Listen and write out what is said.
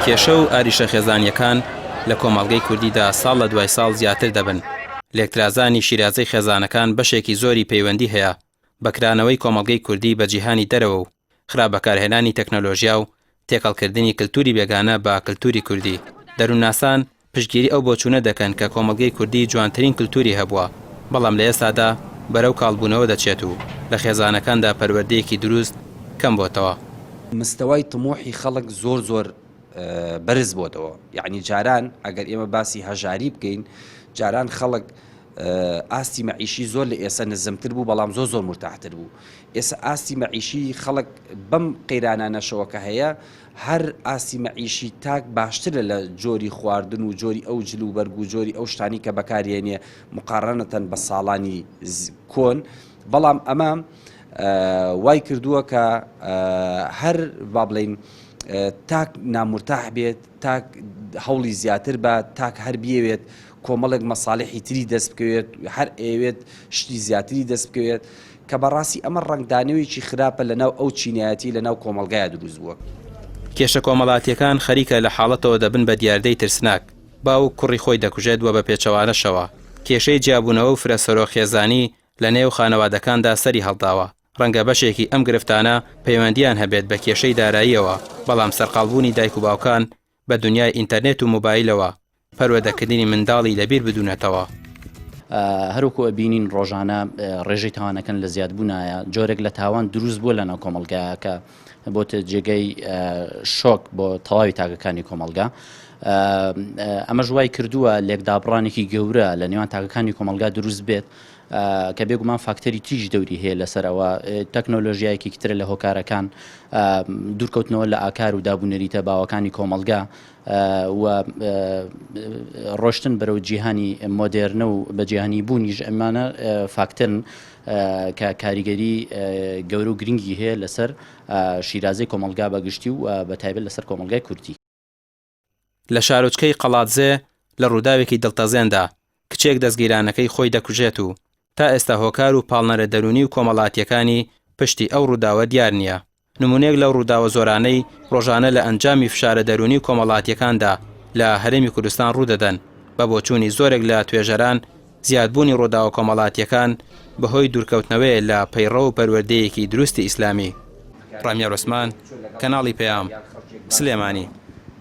کێشە و ئاریشە خێزانییەکان لە کۆمەڵگەی کوردیدا ساڵ لە دوای ساڵ زیاتر دەبن، لێکترازانی شیرازەی خێزانەکان بەشێکی زۆری پەیوەندی هەیە بە کرانەوەی کۆمەڵگەی کوردی بە جیهانی دەرەوە و خراپ بەکارهێنانی تەکنەلۆژیا و تێکەڵکردنی کلتوری بێگانە بە کلتوری کوردی. دەروونناسان پشتگیری ئەو بۆچوونە دەکەن کە کۆمەڵگەی کوردی جوانترین کلتوری هەبووە، بەڵام لە ئێستادا بەرەو کاڵبوونەوە دەچێت و لە خێزانەکاندا پەروەردەیەکی دروست کەم بۆتەوە. مستەوای تموحی خەڵک زۆر زۆر بەرز بۆتەوە، یەعنی جاران ئەگەر ئێمە باسی هەژاری بکەین، جاران خەڵک ئاستی مەعیشی زۆر لە ئێسە نزمتر بوو، بەڵام زۆر زۆر مورتاحتر بوو. ئێسە ئاستی مەعیشی خەڵک بەم قەیرانانەشەوە کە هەیە، هەر ئاستی مەعیشی تاک باشترە لە جۆری خواردن و جۆری ئەو جل و بەرگ و جۆری ئەو شتانی کە بەکارێنێ مقارنەتەن بە ساڵانی کۆن، بەڵام ئەمە وای کردووە کە هەر با بڵێین تاک نامورتاح بێت، تاک هەوڵی زیاتر بە، تاک هەر بیەوێت کۆمەڵێک مەساڵحی تری دەست بکەوێت، هەر ئەیەوێت شتی زیاتری دەست بکەوێت، کە بەڕاستی ئەمە ڕەنگدانەوەیەکی خراپە لەناو ئەو چینایەتی لەناو کۆمەڵگایا دروست بووە. کێشە کۆمەڵاتیەکان خەریکە لە حاڵەتەوە دەبن بە دیاردەی ترسناک، باوک کوڕی خۆی دەکوژێت وە بە پێچەوانەشەوە کێشەی جیابوونەوە و فرە سەرۆک خێزانی لە نێو خانەوادەکاندا سەری هەڵداوە، ڕەنگە بەشێکی ئەم گرفتانە پەیوەندیان هەبێت بە کێشەی داراییەوە، بەڵام سەرقاڵبوونی دایک و باوکان بە دونیای ئینتەرنێت و مۆبایلەوە پەروەردەکردنی منداڵی لەبیر بدونەتەوە. هەروەکو ئەبینین ڕۆژانە ڕێژەی تاوانەکان لە زیادبوونایە، جۆرێک لە تاوان دروست بووە لەناو کۆمەڵگایە کە بۆتە جێگەی شۆک بۆ تەواوی تاکەکانی کۆمەڵگا. ئەمەش وای کردووە لێکدابڕانێکی گەورە لە نێوان تاکەکانی کۆمەڵگا دروست بێت کە بێگومان فاکتەری تریش دەوری هەیە لەسەر ئەوە، تەکنۆلۆژیا یەکێکی ترە لە هۆکارەکان، دوورکەوتنەوە لە ئاکار و دابونەریتە باوەکانی کۆمەڵگا و ڕۆشتن بەرەو جیهانی مۆدێرنە و بە جیهانی بوونیش ئەمانە فاکتەرن کە کاریگەری گەورە و گرنگی هەیە لەسەر شیرازەی کۆمەڵگا بە گشتی و بە تایبەت لەسەر کۆمەڵگای کوردی. لە شارۆچکەی قەڵادزێ لە ڕووداوێکی دڵتەزێندا، کچێک دەزگیرانەکەی خۆی دەکوژێت و تا ئێستا هۆکار و پاڵنەرە دەروونی و کۆمەڵاتییەکانی پشتی ئەو ڕووداوە دیار نییە. نموونەیەک لەو ڕووداوە زۆرانەی ڕۆژانە لە ئەنجامی فشارە دەروونی و کۆمەڵاتییەکاندا لە هەرێمی کوردستان ڕوودەدەن، بە بۆچوونی زۆرێک لە توێژەران زیادبوونی ڕووداوە کۆمەڵاتییەکان بەهۆی دوورکەوتنەوەیە لە پەیڕەو و پەروەردەیەکی دروستی ئیسلامی. ڕامیار عوسمان، کەناڵی پەیام، سلێمانی.